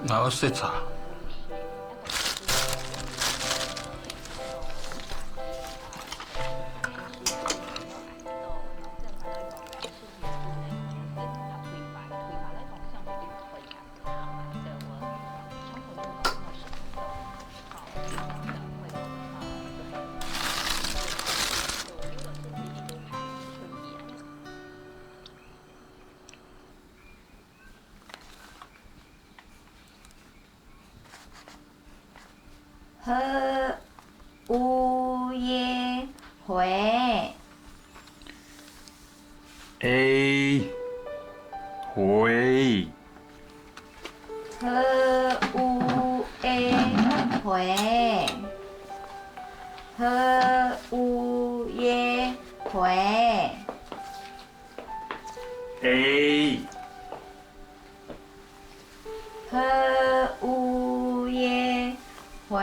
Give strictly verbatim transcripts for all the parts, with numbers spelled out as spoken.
𠊎愛食茶。H U E，灰。A，灰。H U E，灰。H U E，灰。 A。H U E，灰。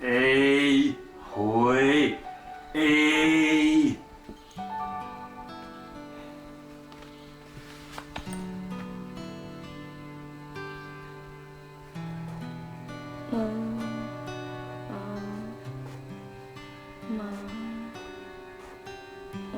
A，灰，A。嗯，嗯，嗯。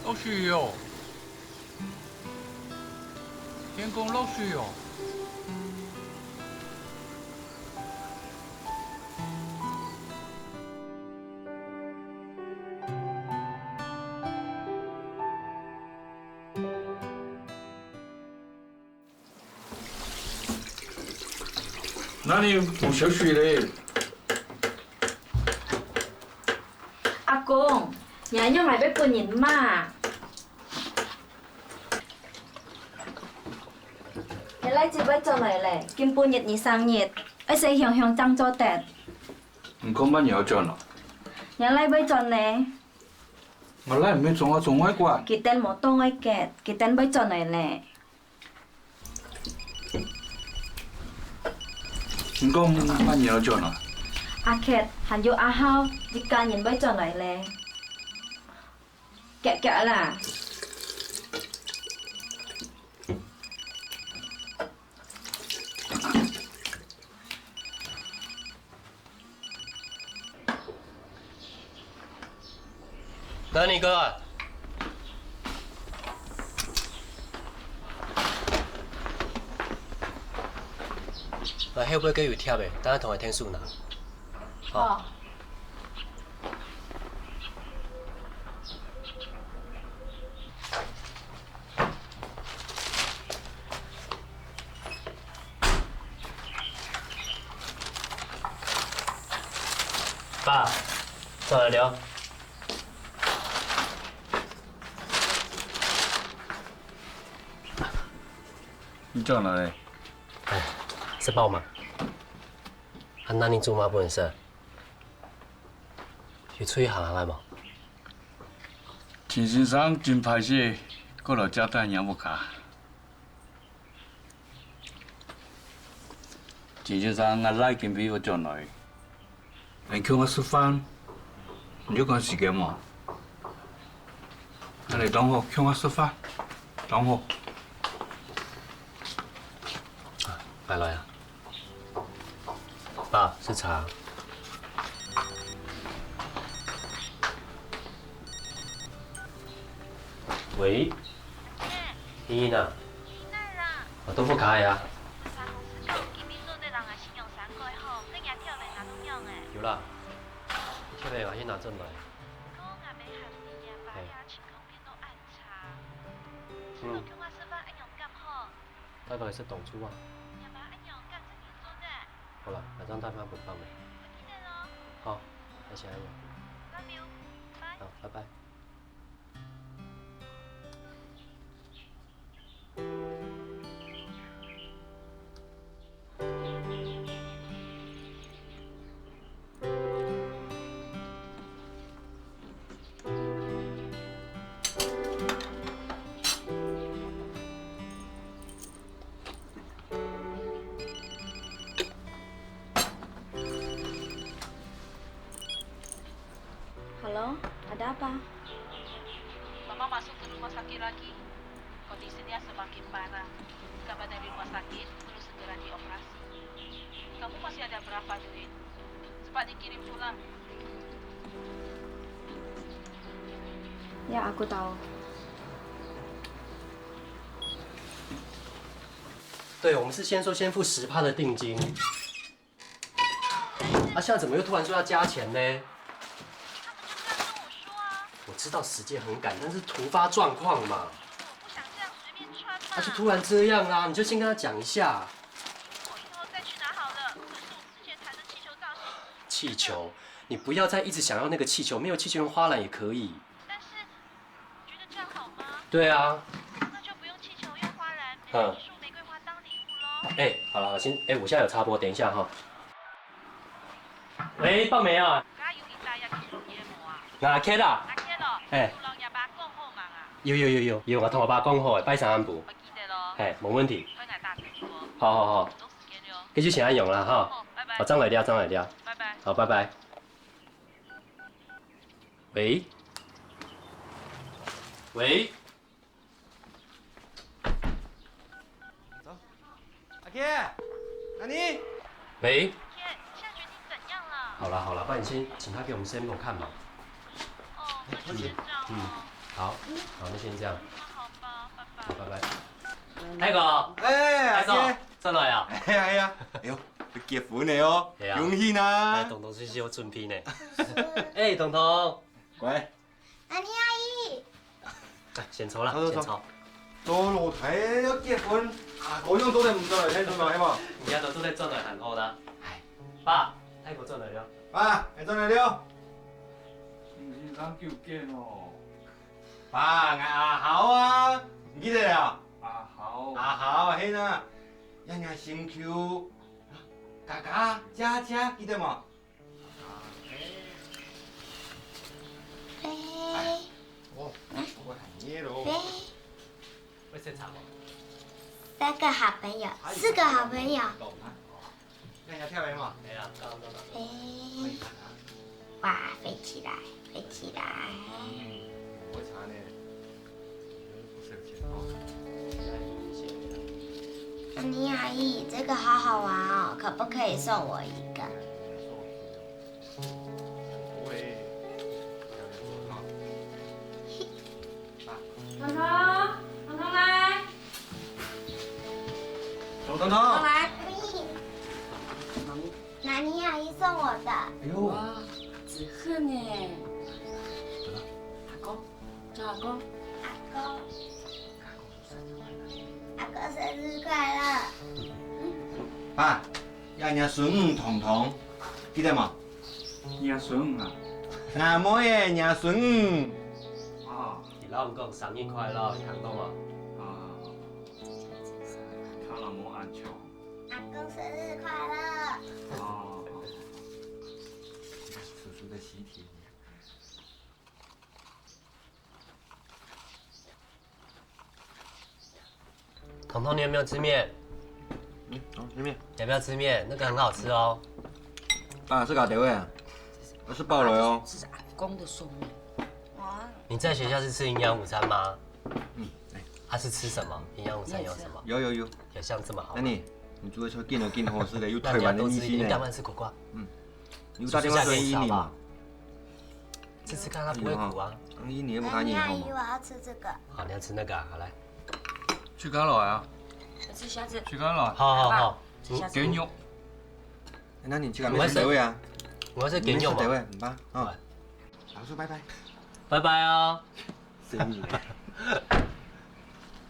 落水哦！天公落水哦！ 哪裡無燒水咧？阿公，你恁樣會分人罵。你倈仔會轉來咧，今晡日你生日，愛使雄雄正做得。你講麼人愛轉啊？你倈仔會轉咧。𠊎倈毋係轉啊，轉外國啊？佢等無到外國，佢等會轉來咧。 你講麼人愛轉啊？阿傑還有阿浩一家人會轉來咧。遽遽啦！ 哪裡過來？來，後背該有貼个，等下同𠊎𢯭手拿。好。 爸，轉來了。你轉來咧？哎，食飽吂？還拿你煮麼分食？有出去行行个無？ 陳先生真歹勢，過來接待若屋下。陳先生，𠊎倈今晡日會轉來，你共下食飯，你有趕時間無？恁樣當好，共下食飯，當好。啊，拜拜啊。 爸，食茶。喂？依依啊？依依啊？啊，都不開啊？辦公室講今晡日做得人个信用卡過好，該若條仔拿到仰仔？有啦，條仔𠊎去拿轉來。毋過𠊎乜喊你，若爸這情況變到恁差，你同𠊎食飯恁樣敢好？ 帶佢來食當晝啊。若爸恁樣敢真經做得？好啦，𠊎正打電話分爸姆。愛記得哦。好，該先恁樣。Love you，拜。好，拜拜。Mama masuk ke rumah sakit lagi. Kondisinya semakin parah. Kabar dari rumah sakit, perlu segera dioperasi. Kamu masih ada berapa duit? Cepat dikirim pulang. Ya, aku tahu. 对，我们是先说先付十趴的定金。啊，现在怎么又突然说要加钱呢？我知道时间很赶，但是突发状况嘛。那就突然这样啦，你就先跟他讲一下。气球，你不要再一直想要那个气球，没有气球用花篮也可以。 对啊。那就不用气球，用花篮，嗯。买一束玫瑰花当礼物咯。哎，好了，好了，先，哎，我现在有插播，等一下哈。喂，棒梅啊。阿K啦。阿K咯。哎。有同阿爸讲好个，拜三暗晡。哎，没问题。好好好。那就先恁樣啦哈。好，正來尞，正來尞。好，拜拜。 喂？喂？走。阿K，阿妮。喂？天，现在决定怎样了？好啦好啦，不然你先请他给我们 sample 看嘛。哦，那就先这样哦。嗯，好，好，那先这样。那好吧，拜拜。好，拜拜。大哥，哎，阿K。大嫂，转來啊？哎呀哎呀，哎呦，要結婚了哦，恭喜啦！哎，彤彤是有準備呢。哎，彤彤。乖。 阿妮阿姨。哎，先坐啦，坐坐坐。先坐。做老弟要結婚，啊，阿哥仰做得毋轉來，係無？你阿哥做得轉來還好啦。哎，爸，大哥轉來了。爸，你轉來了。你先生久見哦。爸，𠊎阿豪啊，你記得了？阿豪。阿豪，係啦，這下心臼，佳佳、佳佳，記得無？ 飛。哦，飛。會食茶無？三個好朋友，四個好朋友。那你要跳舞嗎？沒有，剛剛都沒有。飛。哇，飛起來，飛起來。嗯，不會差呢。 阿妮阿姨，這個好好玩哦，可不可以送我一個？彤彤，彤彤來。彤彤。彤彤來。阿妮阿姨送我的。哎呦。哇，紙鶴呢？阿公，叫阿公。阿公。 阿公生日快樂！爸，這若孫女彤彤，記得無？若孫女啊？吾妹仔若孫女。哦。佢摎你講生日快樂，你聽到無？哦。聽了無恁像。阿公生日快樂！哦。叔叔的喜帖。 彤彤，你有沒有吃麵？嗯，好，吃麵。要不要吃麵？那個很好吃哦。啊，係𠊎兜个啊，係包來哦。這是阿公的壽麵。你在學校是吃營養午餐嗎？嗯，哎。他是吃什麼？營養午餐有什麼？有有有。有像這麼好嗎？那你，你煮个菜緊哦緊好食个，有台灣个味緒呢。那你要多吃一點，你幹嘛吃苦瓜？嗯，你有打電話給印尼嗎？ 試試看，它不會苦啊。嗯，你也不看你好嗎？阿姨，我要吃這個。好，你要吃那個啊，好來。去搞了啊。我吃蝦子。去搞了。好好好。好吧，吃蝦子。雞肉。那你去搞，我要吃，沒事的啊。我要吃雞肉嘛。沒事的，很棒啊。好。老師，拜拜。拜拜哦。生意。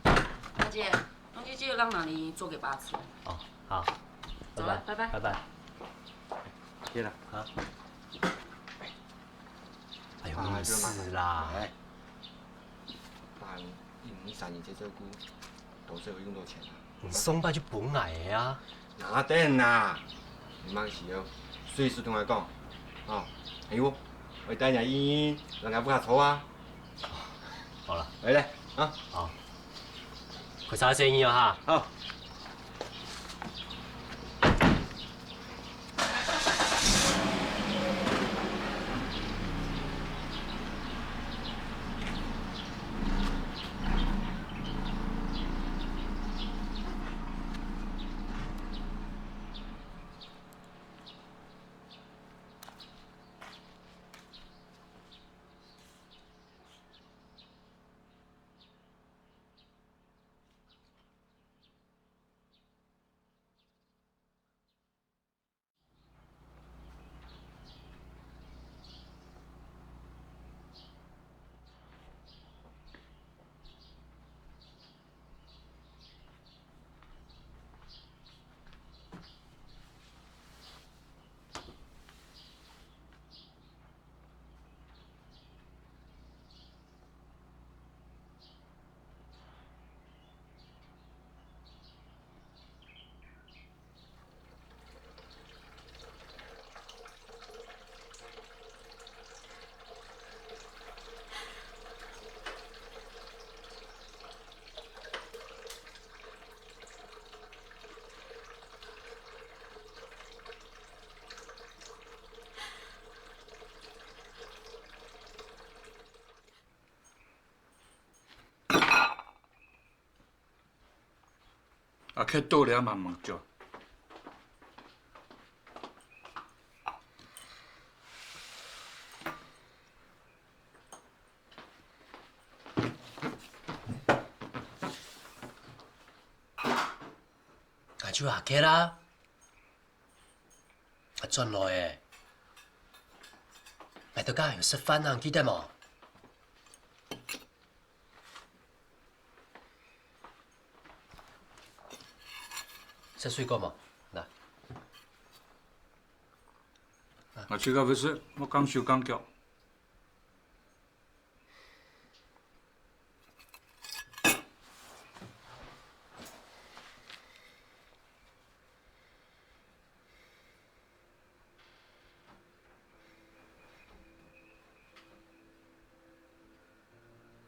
大姐，東西記得讓媽咪做給爸吃。哦，好。走了，拜拜。拜拜。拜拜。 謝了。啊？哎呦，啊，沒事啦。哎，爸，你三年節照顧，都係有用到錢啊。你上擺就分𠊎个啊。那等啦，你慢些哦，隨時同𠊎講。哦，還有，𠊎帶你去，讓𠊎屋下坐啊。 好了。來來，啊。好。快查生意哦哈。好。忒多了嘛，吂做。 啊，就下去啦。啊，轉來欸，𠊎兜該下有食飯啊，記得無？食水果無？來。𠊎自家會食，莫講手講腳。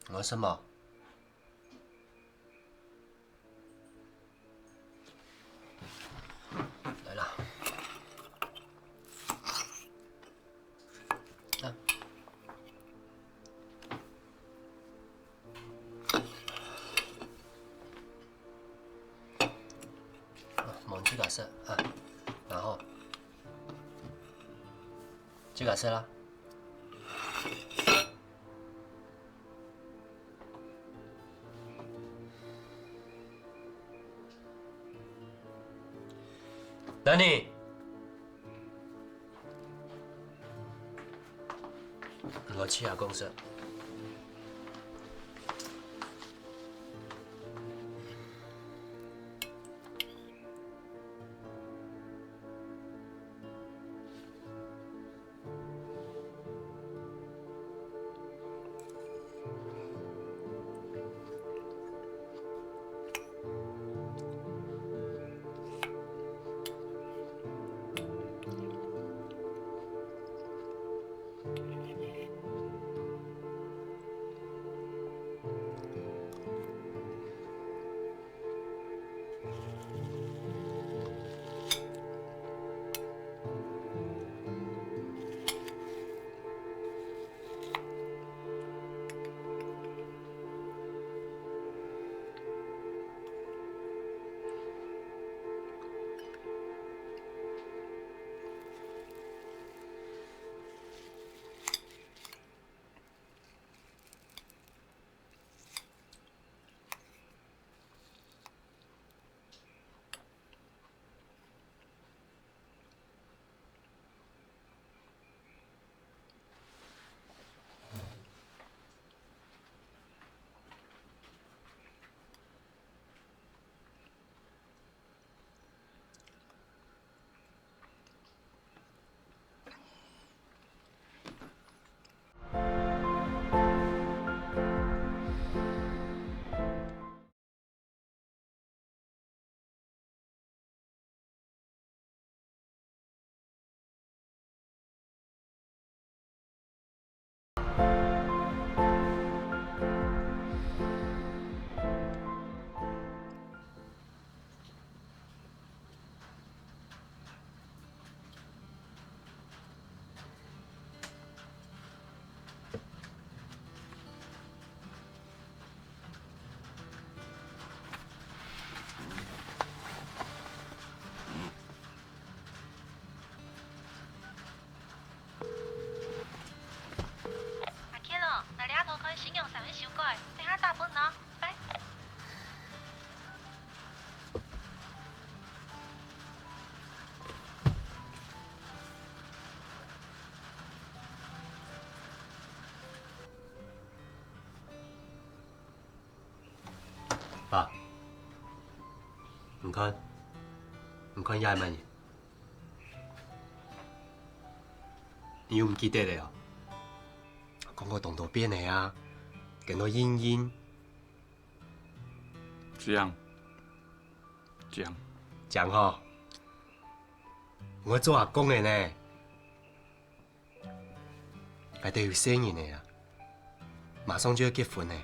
𠊎食無？ 來啦。啊。啊，無自家食啊，然後自家食啦。 Danny，𠊎去阿公室。 阿Ken哦，𠊎這下頭看信用上个收據，等下打分你哦，拜。 爸，你看，你看這係麼人？你又毋記得了哦？講過當多遍了啊，跟到印印。靚，靚。靚吼，𠊎做阿公个呢。 𠊎兜有細人仔啊，馬上就愛結婚了。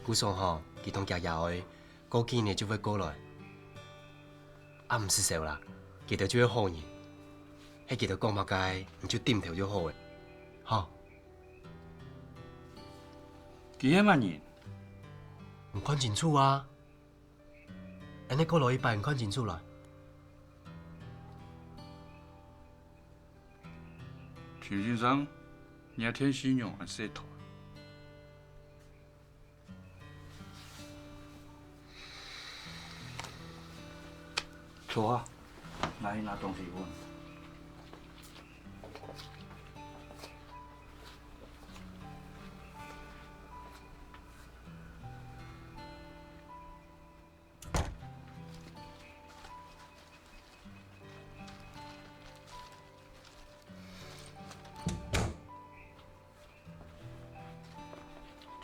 故所吼，佢同厥爺哀過幾日就會過來。啊，毋使愁啦，佢兜就係好人，係佢兜講麼个，你就點頭就好了，吼。佢係麼人？你看清楚啊！恁呢過來一擺，你看清楚來。邱先生，你个電視仰恁細台？ 坐啊，𠊎去拿東西分你。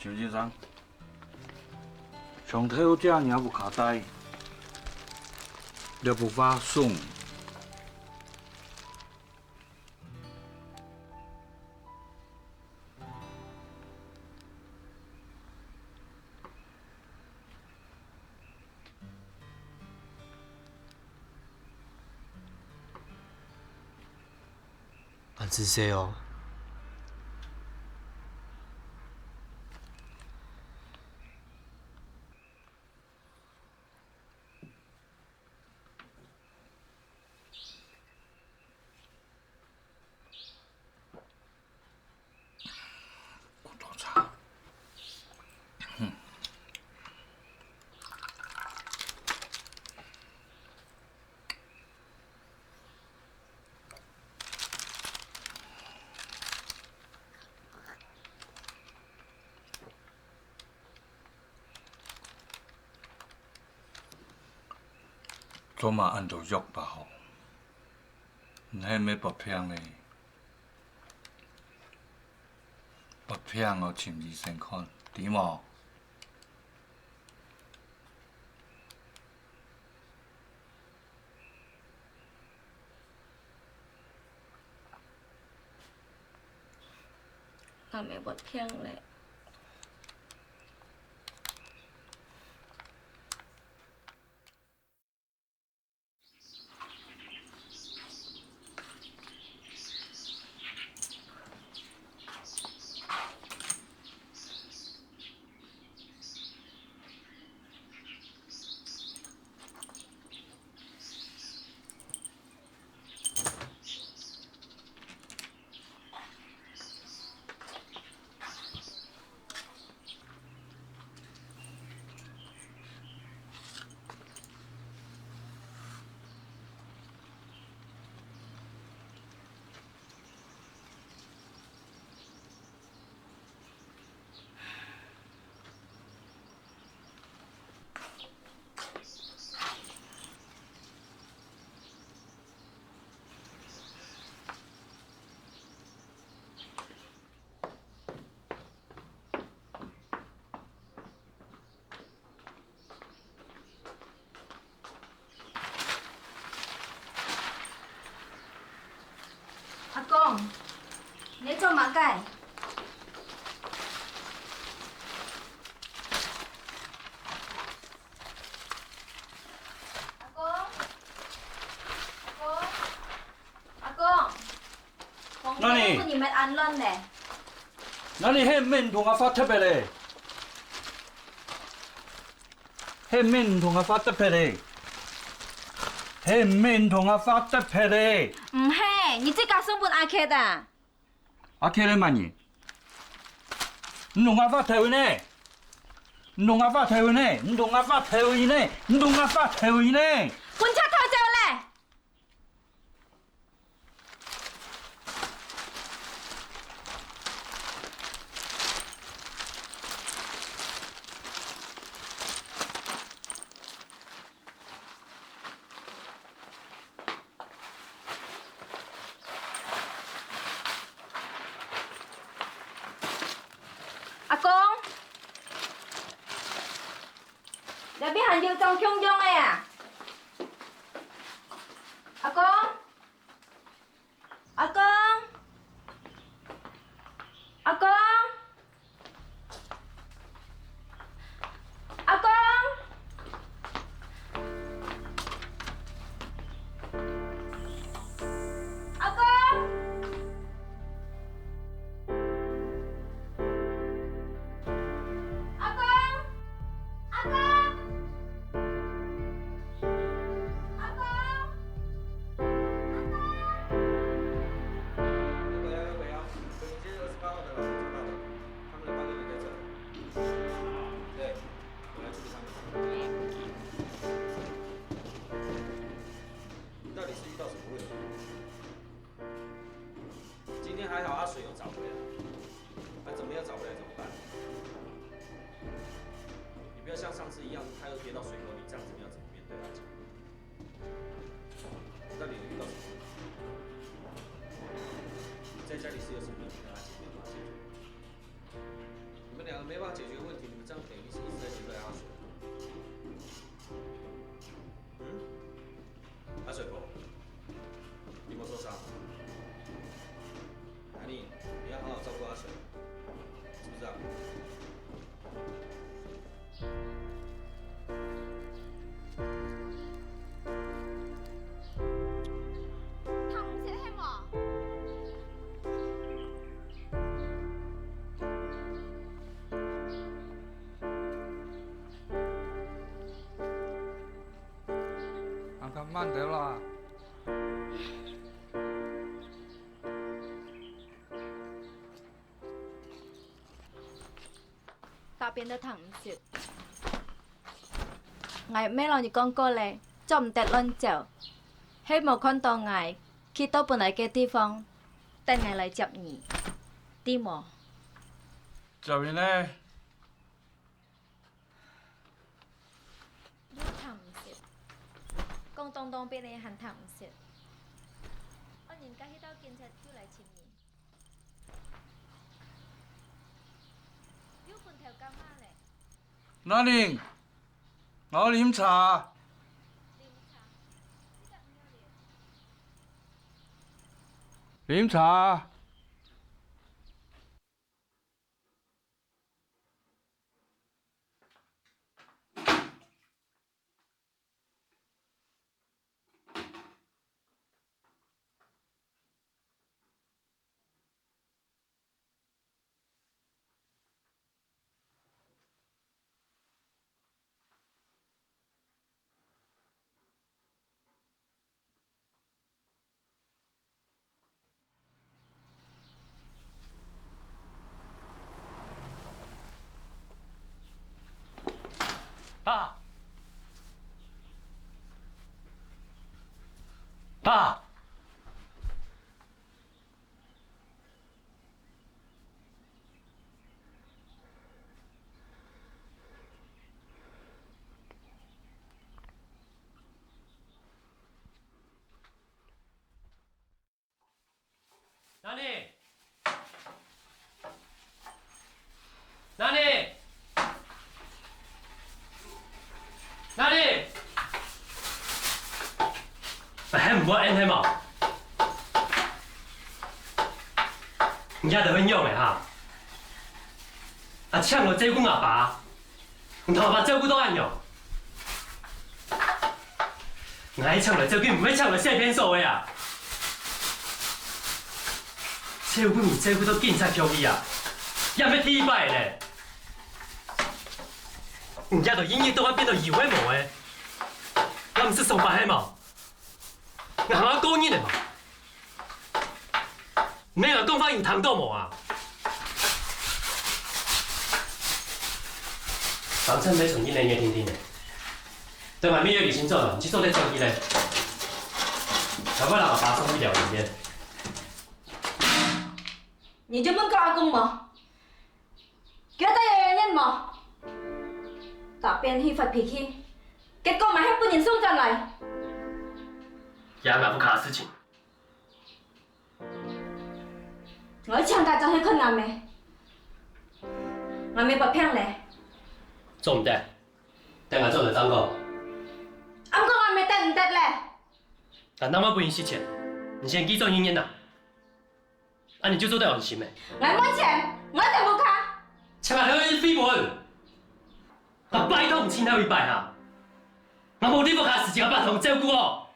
邱先生，上頭這若屋下底，這幅畫送。 恁仔細哦。 做麼恁多藥吧吼？你係毋係發病咧？發病哦，尋醫生看，知無？ 𠊎毋係發病咧。阿公，你做麼个？阿公，阿公，阿公。 哪裡？你乜恁亂呢？哪裡，係毋係你同𠊎發特別咧？係毋係你同𠊎發特別咧？係毋係你同𠊎發特別咧？毋係，你自家送分阿傑啊！阿傑係麼人？你同𠊎發特別呢？你同𠊎發特別呢？你同𠊎發特別呢？你同𠊎發特別呢？分佢偷走咧！ 阿公，這片還有張共樣个啊？阿公，阿公，阿公。 阿公！阿公！阿公！阿公！慢點啦。打邊都聽毋識。𠊎毋係摎你講過咧，做毋得亂走。係無看到𠊎，去到本來个地方，等𠊎來接你，知無？接你呢？ 你聽毋識，講當當遍了還聽毋識。恁人家去到警察就來尋你，又分頭講話咧。哪能？𠊎愛啉茶。啉茶？你敢毋要啉？啉茶。 爸！爸！ 哪裡？哪裡？哪裡？哎，還毋會應係無？你這兜會仰仔哈？啊，請𠊎照顧吾爸， 你同吾爸照顧到恁樣？𠊎係請來照顧，毋係請來洗便所个啊！照顧你照顧到警察局去啊，也毋係第一擺咧。你這兜一日到暗變到有个無个，也毋識上班係無？ 𠊎還愛過日仔無？你摎𠊎講話有聽到無啊？當初你從你那邊聽聽咧，等𠊎乜有理性做了，你就做得做起來。才會讓我發生不了一遍。你就問過阿公無？ 佢有帶有原因無？打邊去發脾氣，結果嘛係分人送轉來。這係吾屋下个事情。𠊎請假轉去看吾姆，吾姆發病咧。做毋得，等𠊎做了正講。毋過吾姆得毋得咧？𠊎哪會分你食錢？你先寄轉去先啊！ 恁樣就做得安心咧。𠊎無錢，𠊎等無卡。請𠊎去飛門。啊，拜託你千萬一擺哈！𠊎無你屋下个時間，𠊎拜託你照顧哦。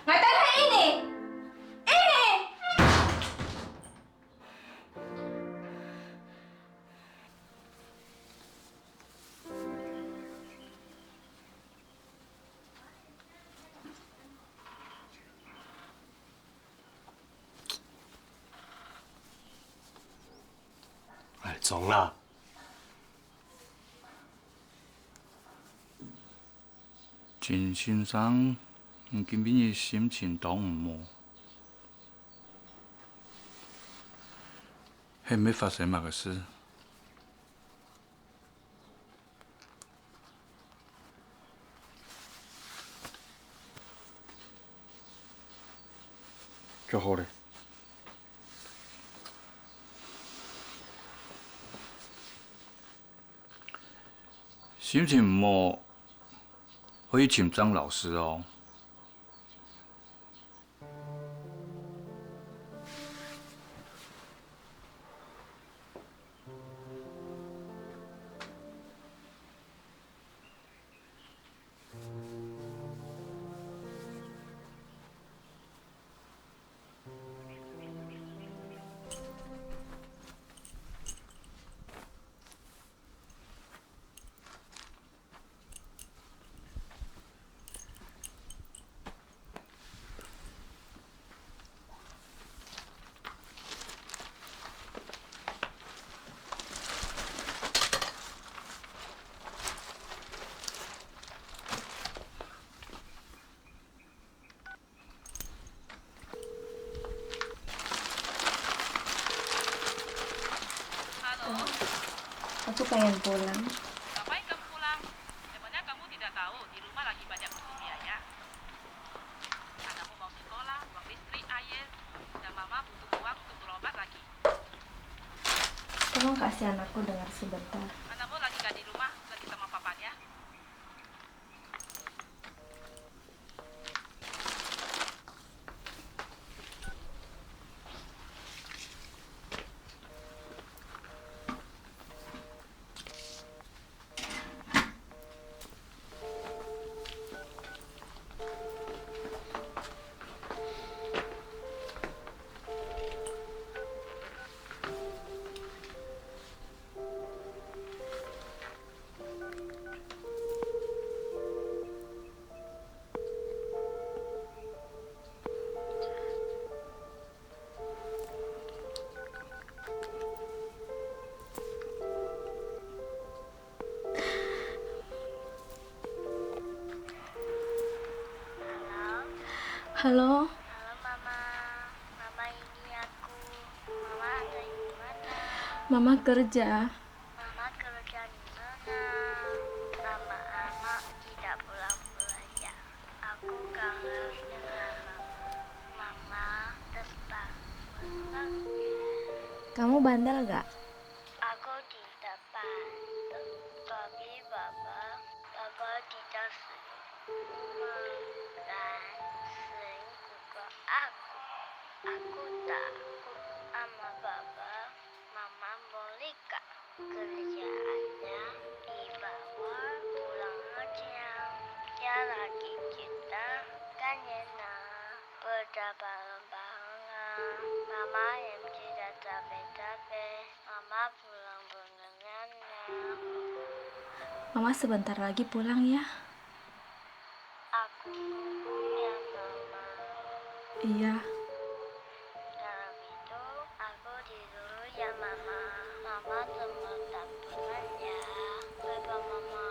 𠊎等係一年，一年。 哎，中啦！金先生，你今晡日心情當毋好，係毋係發生麼个事？ 就好咧。心情毋好，可以請張老師哦。Pengen pulang. Ngapain kamu pulang? Emangnya kamu tidak tahu di rumah lagi banyak tugas biaya? Anakmu mau sekolah, uang listrik, air, dan mama butuh uang untuk berobat lagi. Tolong kasih anakku dengar sebentar. Anakmu lagi gak di rumah, lagi sama papanya. Halo? Halo? Halo, Mama. Mama, ini aku. Mama ada di mana? Mama kerja. Mama kerja di mana? Lama-lama tidak pulang-pulang ya. Aku kangen dengan Mama. Mama, cepat pulang. Kamu bandel gak? Aku tidak bandel, tapi Papa, Papa tidak selingkuh. Mama kan selingkuh ke aku. Aku takut sama Papa. Mama boleh gak kerjaannya dibawa pulang aja? Ya lagi kita kan enak, beda bareng-bareng ah. Mama yang tidak capek-capek. Mama pulang berenang ya. Mama sebentar lagi pulang ya. Aku punya Mama. Iya. Kalau gitu, aku tidur dulu ya, Mama. Mama sebentar pulang ya. Bye-bye, Mama.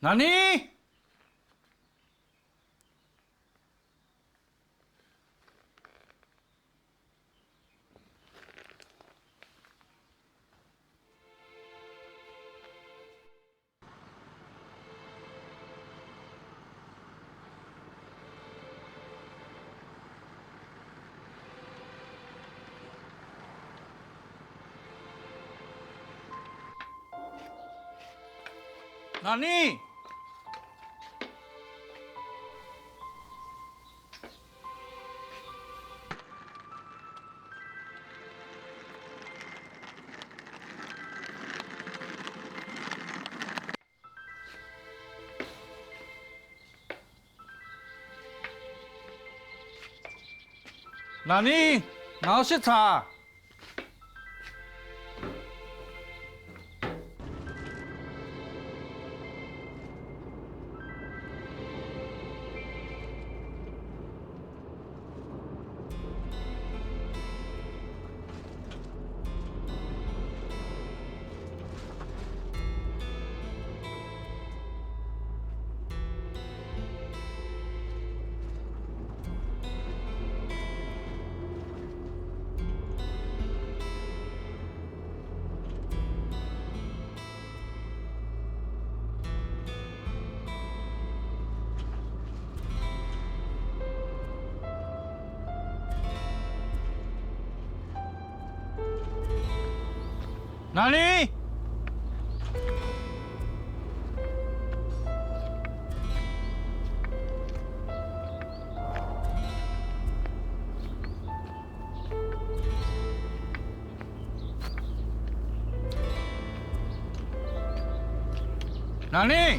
哪裡？ 哪裡？ 哪裡？𠊎愛食茶。 哪裡？ 哪裡？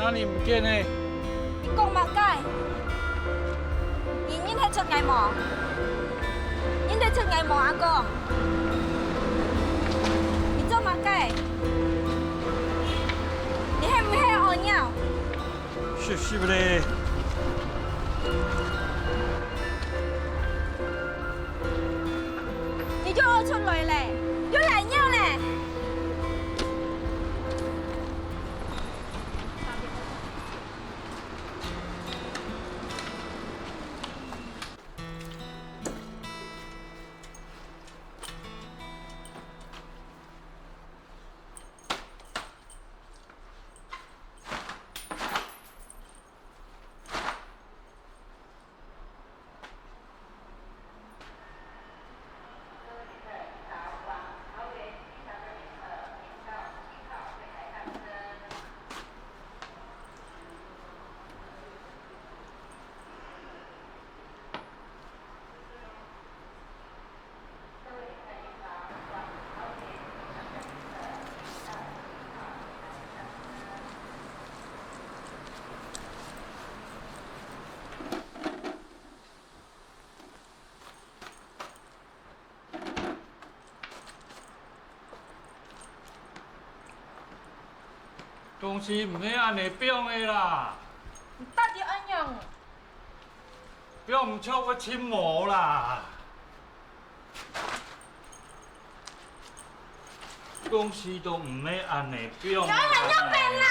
哪裡毋見呢？你講麼个？你認得出𠊎無？認得出𠊎無，阿公？你做麼个？你係毋係屙尿？是，是不是？你就屙出來咧，又來尿咧！ 東西毋係恁樣放个啦。你到底愛仰？放毋著會尋無啦。東西都毋係恁樣放个啦。你愛來鬧別人啦！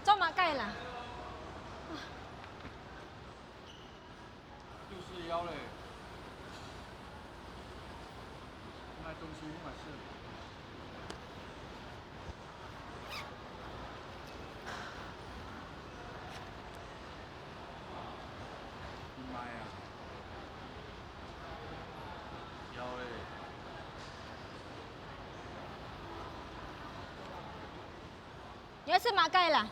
做麼个啦？ 就是枵咧，買東西買食。你買啊？枵咧。你愛食麼个啦？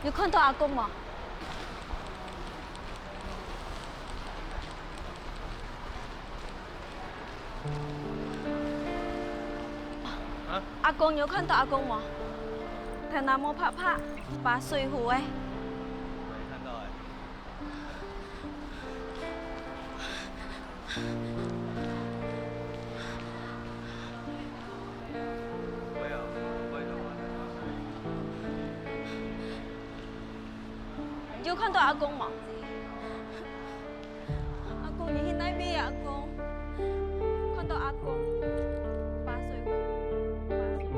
有看到阿公無？啊？阿公，你有看到阿公無？頭那毛白白，爬水壺个。有看到阿公無？阿公，你去哪位啊？阿公，看到阿公，爬水壺，爬水壺。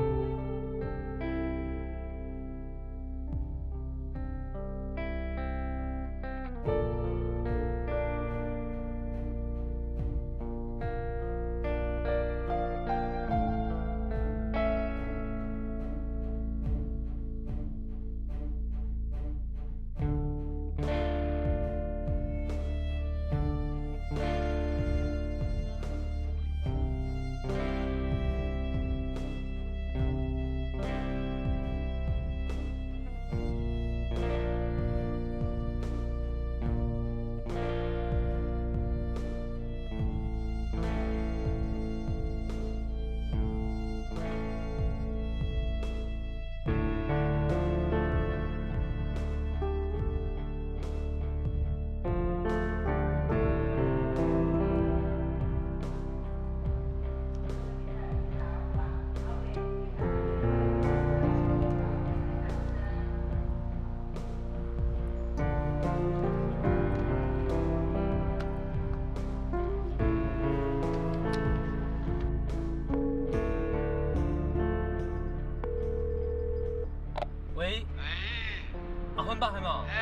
喂，喂，阿煥伯係無？係，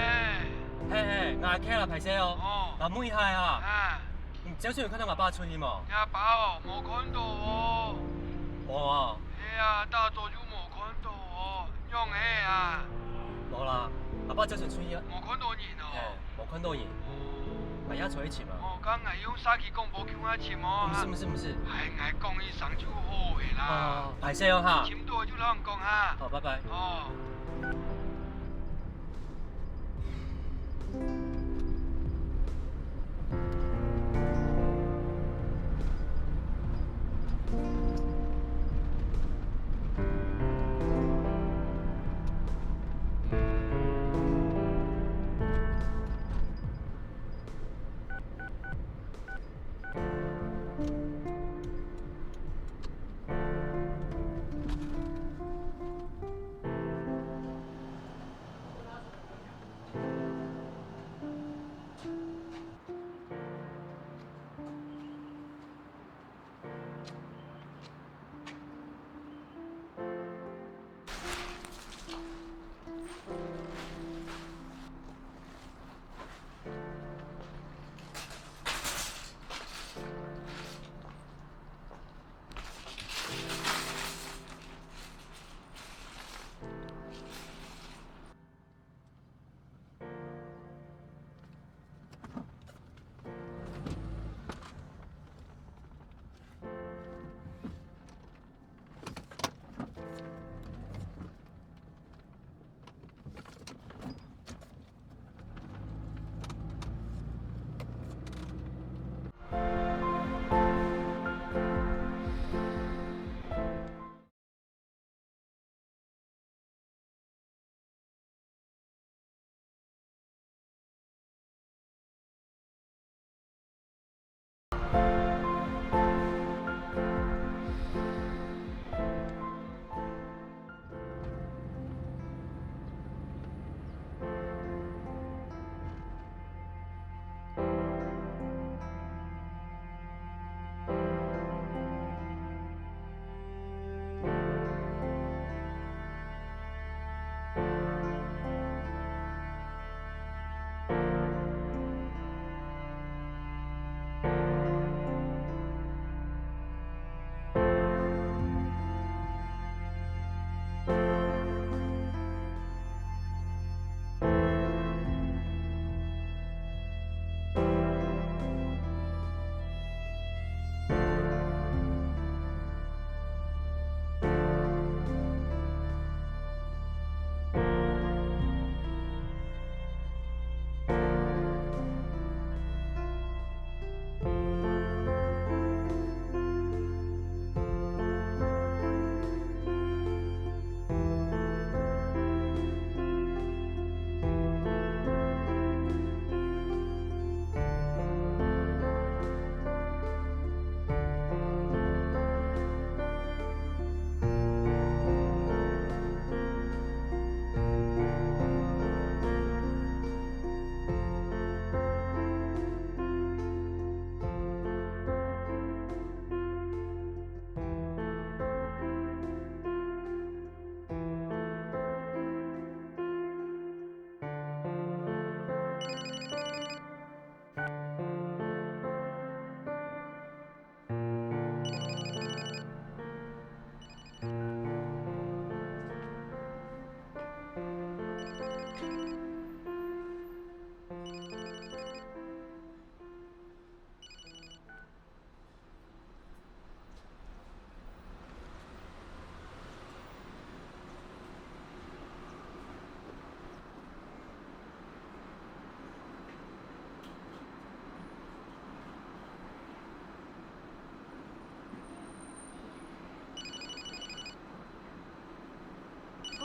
係係，𠊎阿K啦，歹勢哦。哦，𠊎問一下啊，啊，你朝晨有看到𠊎爸出去無？你阿爸哦，無看到哦。無啊。係啊，打早就無看到哦，仰會啊？無啦，𠊎爸朝晨出去啊。無看到人哦。係，無看到人。哦。𠊎也出去尋啊。哦，該𠊎用社區廣播共下尋哦。毋使毋使毋使。哎，𠊎講一聲就好个啦。哦，歹勢哦哈。尋到就摎人講哈。好，拜拜。哦。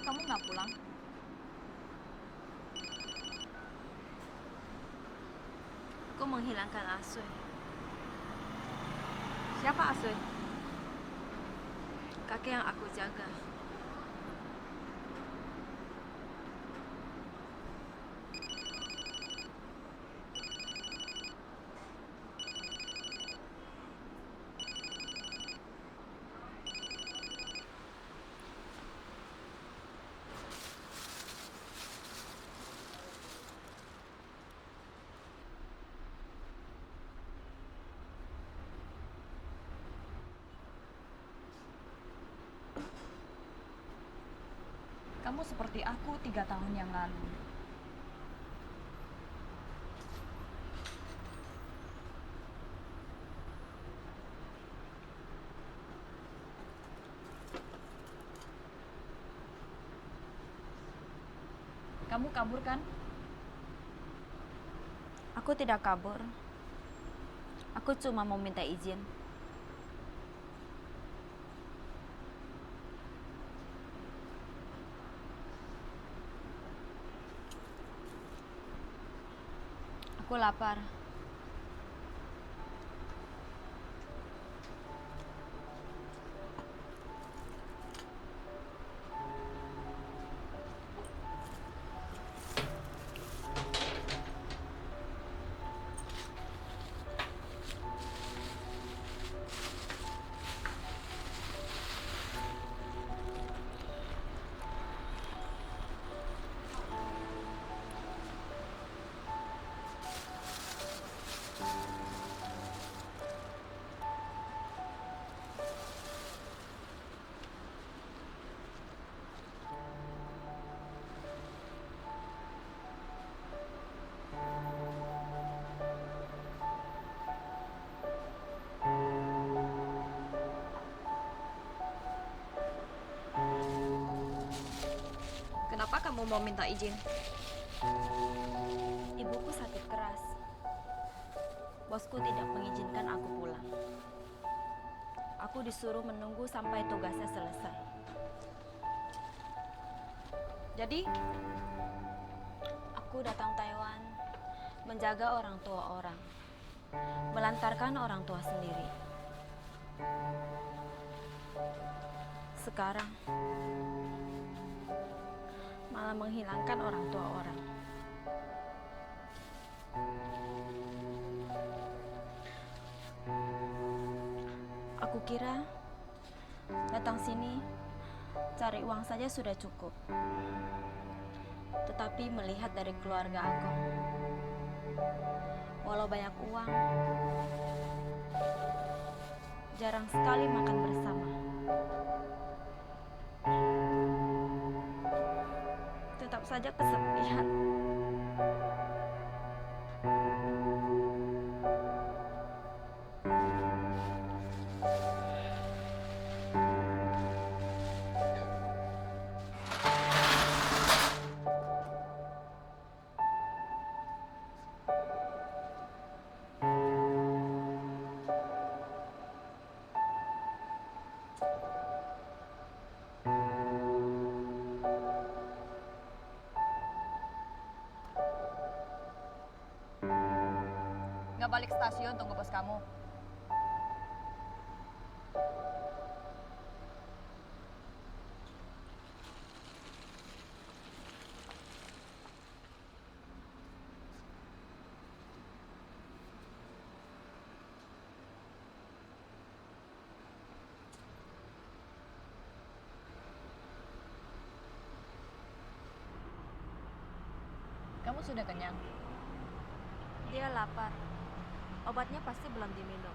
Kamu nggak pulang? Aku menghilangkan Asoy. Siapa Asoy? Kakek yang aku jaga. Kamu seperti aku tiga tahun yang lalu. Kamu kabur kan? Aku tidak kabur. Aku cuma mau minta izin. Aku lapar. 'Kenapa kamu mau minta izin? Ibuku sakit keras. Bosku tidak mengizinkan aku pulang. Aku disuruh menunggu sampai tugasnya selesai. Jadi, aku datang Taiwan menjaga orang tua orang, melantarkan orang tua sendiri. Sekarang, malah menghilangkan orang tua orang. Aku kira datang sini cari uang saja sudah cukup. Tetapi melihat dari keluarga Akong, walau banyak uang, jarang sekali makan bersama. Tetap saja kesepian. 'Nggak balik stasiun, tunggu bos kamu. Kamu sudah kenyang? Dia lapar. Obatnya pasti belum diminum.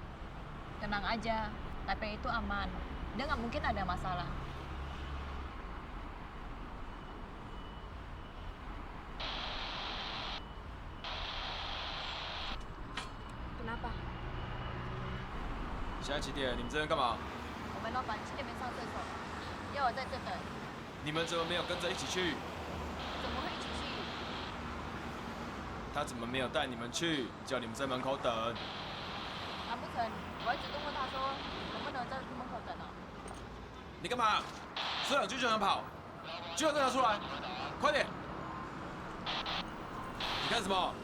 Tenang aja, Taipei itu aman. Dia nggak mungkin ada masalah. Kenapa? 现在几点？你们这边干嘛？我们老板七点半上厕所，要我在这等。你们怎么没有跟着一起去？怎么会一起去？他怎么没有带你们去？叫你们在门口等。难不成我要主动问他说能不能在门口等哦？你干嘛？说两句就想跑？就要再拿出来，快点！你看什么？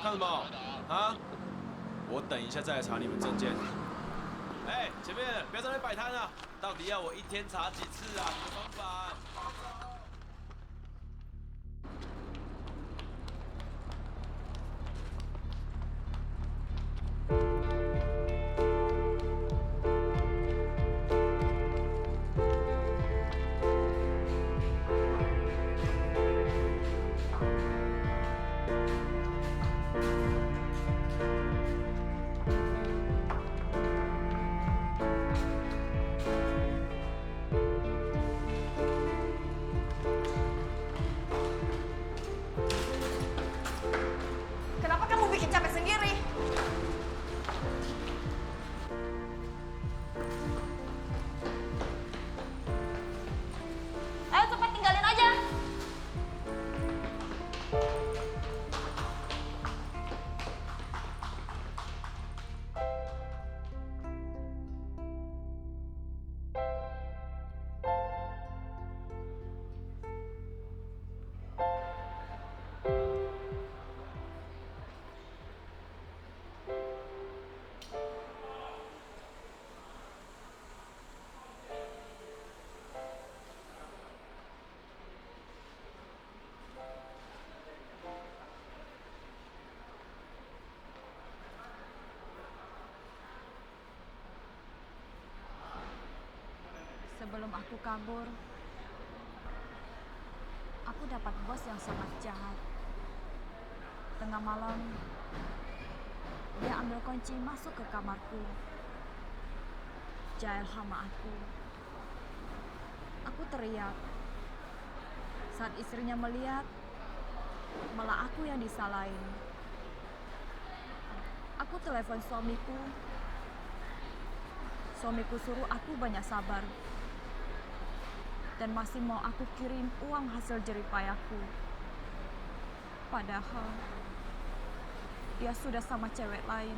看什么？啊？我等一下再来查你们证件。哎，前面不要在那摆摊了，到底要我一天查几次啊？你的方法。 Kenapa kamu bikin capek sendiri? Ayo cepat tinggalin aja. Sebelum aku kabur, aku dapat bos yang sangat jahat. Tengah malam, dia ambil kunci masuk ke kamarku. Jahil sama aku. Aku teriak. Saat istrinya melihat, malah aku yang disalahin. Aku telepon suamiku. Suamiku suruh aku banyak sabar. Dan masih mau aku kirim uang hasil jerih payahku. Padahal, dia sudah sama cewek lain.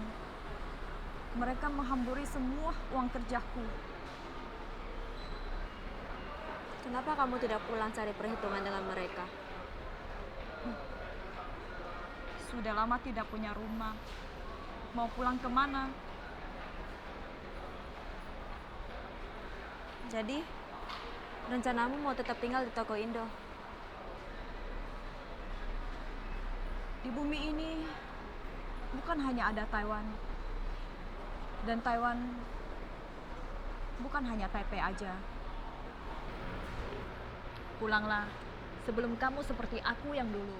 Mereka menghamburi semua uang kerjaku. Kenapa kamu tidak pulang cari perhitungan dengan mereka? Sudah lama tidak punya rumah. Mau pulang ke mana? Jadi, rencanamu mau tetap tinggal di Toko Indo? Di bumi ini, bukan hanya ada Taiwan. Dan Taiwan bukan hanya Taipei aja. Pulanglah, sebelum kamu seperti aku yang dulu.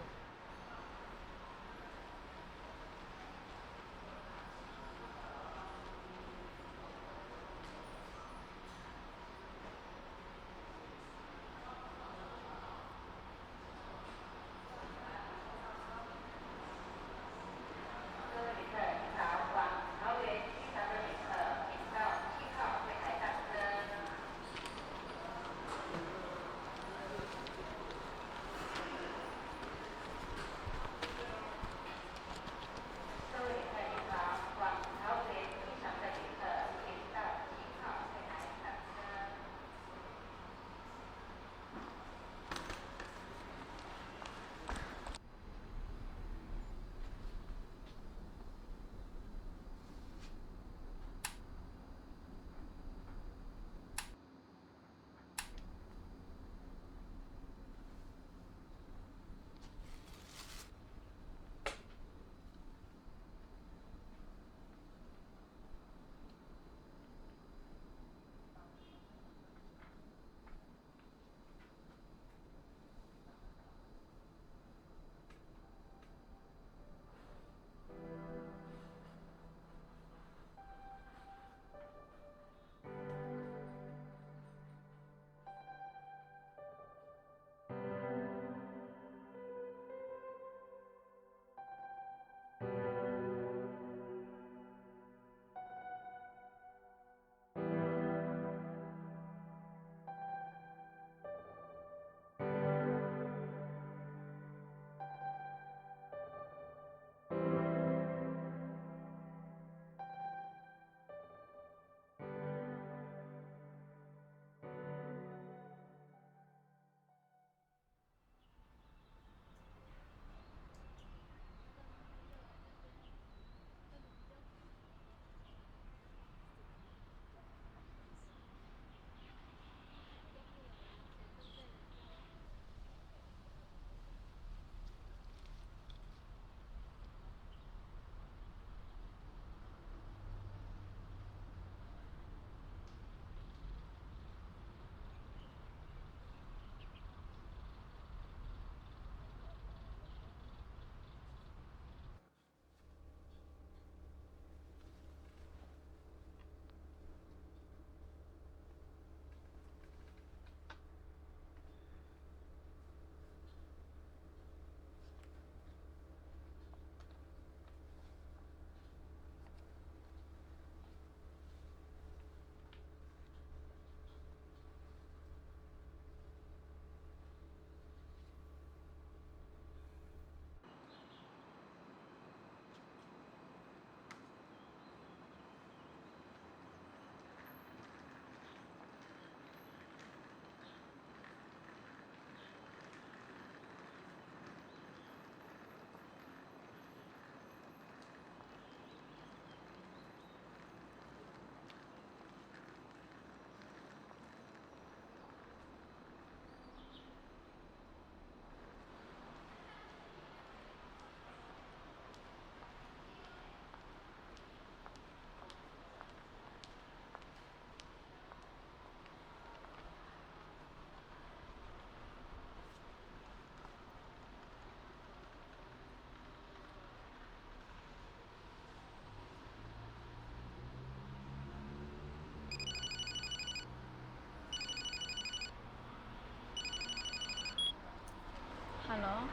Halo?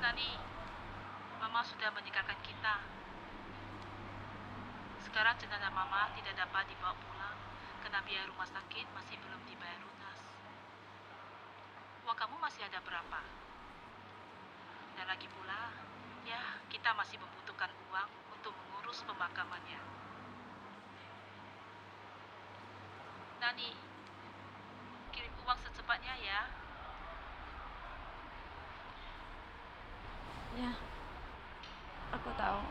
Nani, Mama sudah meninggalkan kita. Sekarang jenazah Mama tidak dapat dibawa pulang karena biaya rumah sakit masih belum dibayar lunas. Uang kamu masih ada berapa? Dan lagi pula, ya, kita masih membutuhkan uang untuk mengurus pemakamannya. Nani, kirim uang secepatnya ya. Ya, aku tahu.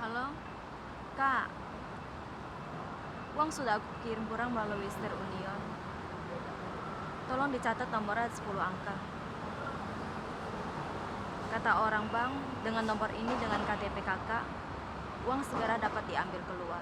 Halo, Kak. Uang sudah aku kirim pulang melalui Western Union. Tolong dicatat nomornya sepuluh angka. Kata orang bank, dengan nomor ini dengan K T P Kakak, uang segera dapat diambil keluar.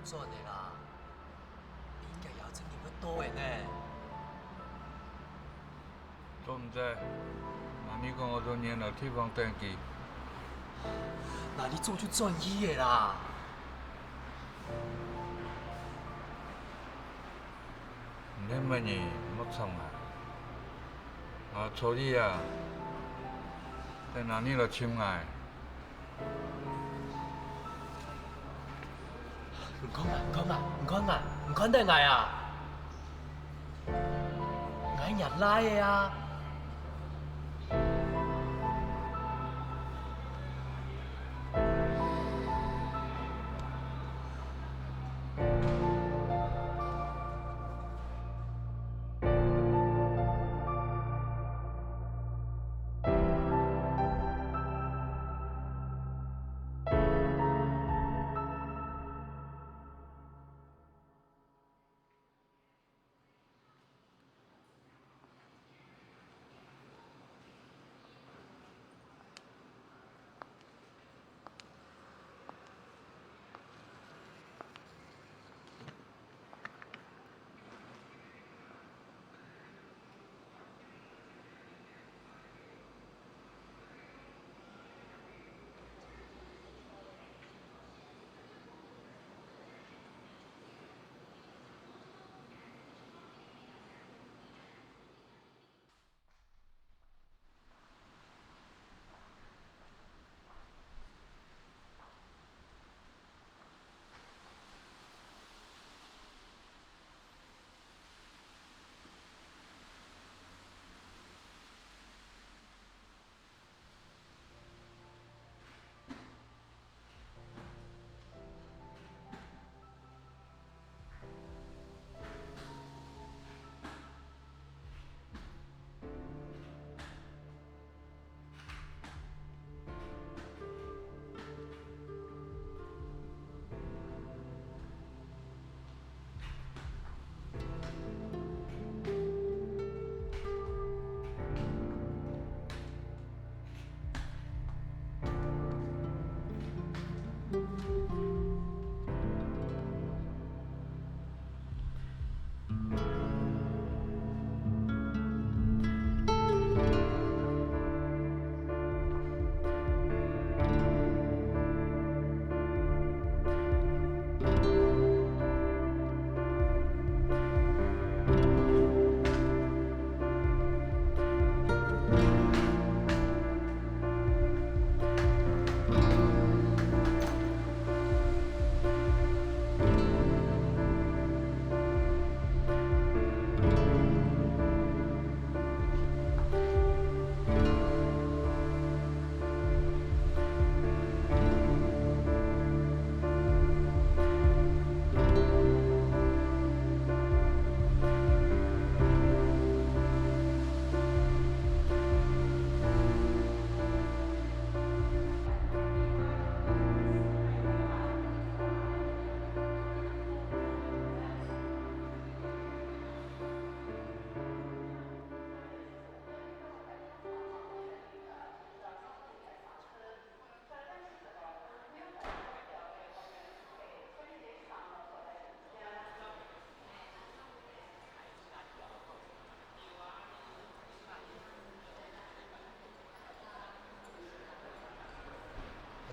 轉个啦，你應該有責任愛做个呢。做毋得，若你講𠊎就原來地方登記。若你早就轉去个啦。 毋係麼人，莫吵𠊎。𠊎錯了啊，等下你來尋𠊎。你看啊，你看啊，你看啊，你看得𠊎啊？𠊎若倈仔啊！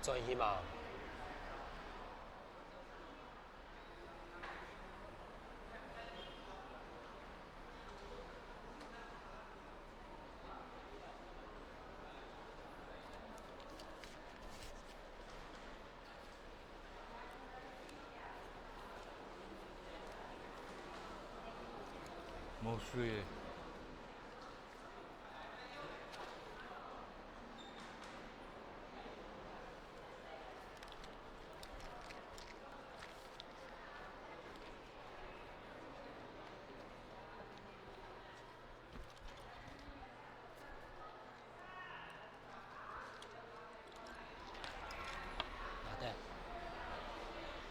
轉去嘛。 無水。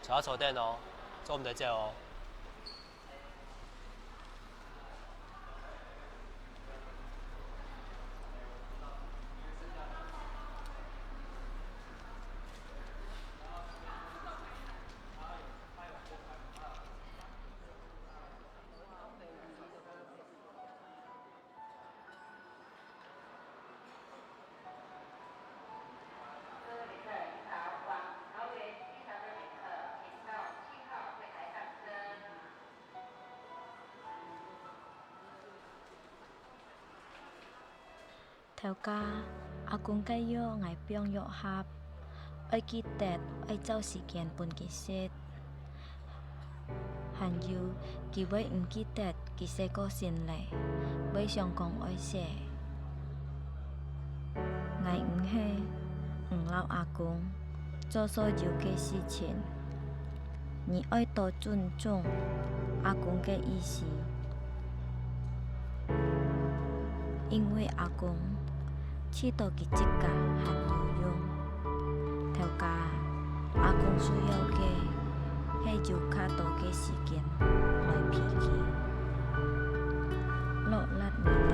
坐啊坐等哦，做毋得走哦。 還有，還有，頭家，阿公个藥𠊎放藥盒，愛記得愛照時間分佢食。還有，佢會毋記得佢細个先例，會想講愛洗。𠊎毋係毋摎阿公 做所有个事情，你愛多尊重阿公个意思，因為阿公知道佢自家還有用。頭家，阿公需要个係有較多个時間來陪佢，落力你兜。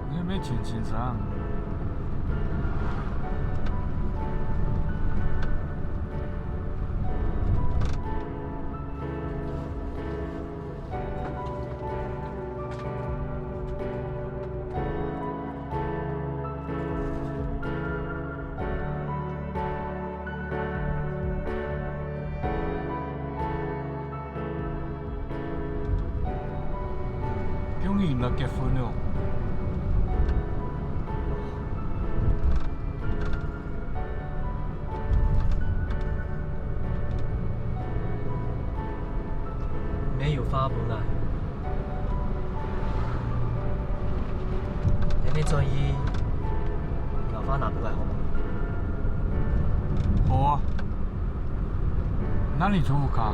你係毋係陳先生？ 終於來結婚了。 沒有發不來。還沒轉意，老花拿不來好嗎？好啊，那你坐屋下，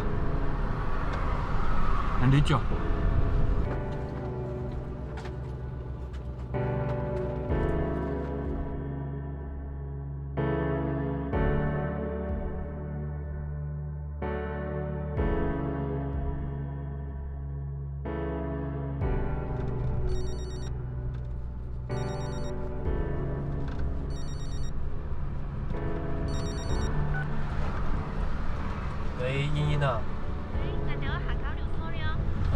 那你坐。 喂，茵茵啊。喂，𠊎兜客家旅館了。嗯。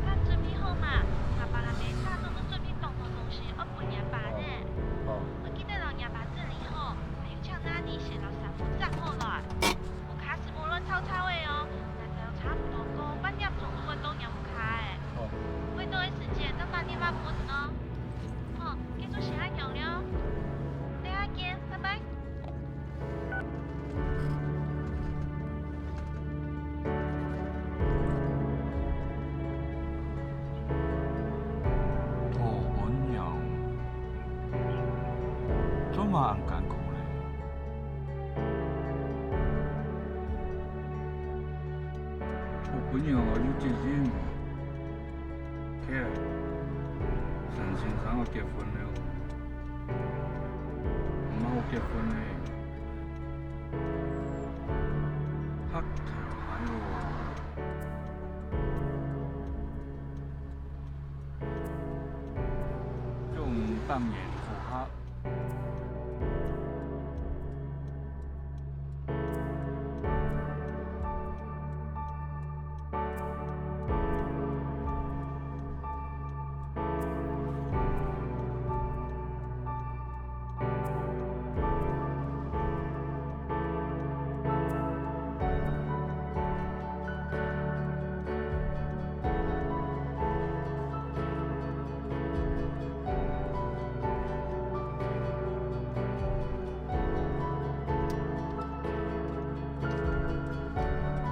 你準備好吂？𠊎爸摎姆早就準備當多東西，愛分若爸呢。哦。哦。愛記得摎若爸整理好，還有請納尼先摎衫褲摺好來。 屋下係無亂糟糟个哦，𠊎兜差不多過半點鐘就會到若屋下个。哦。會到个時節正打電話分你哦。好，該就先恁樣了。等下見，拜拜。大餔娘，做麼恁艱苦呢？ 大餔娘愛有責任。該，陳先生愛結婚了，毋好結婚呢，嚇頭大哦。 祝你百年好合。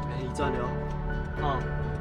哎，你轉了。哦。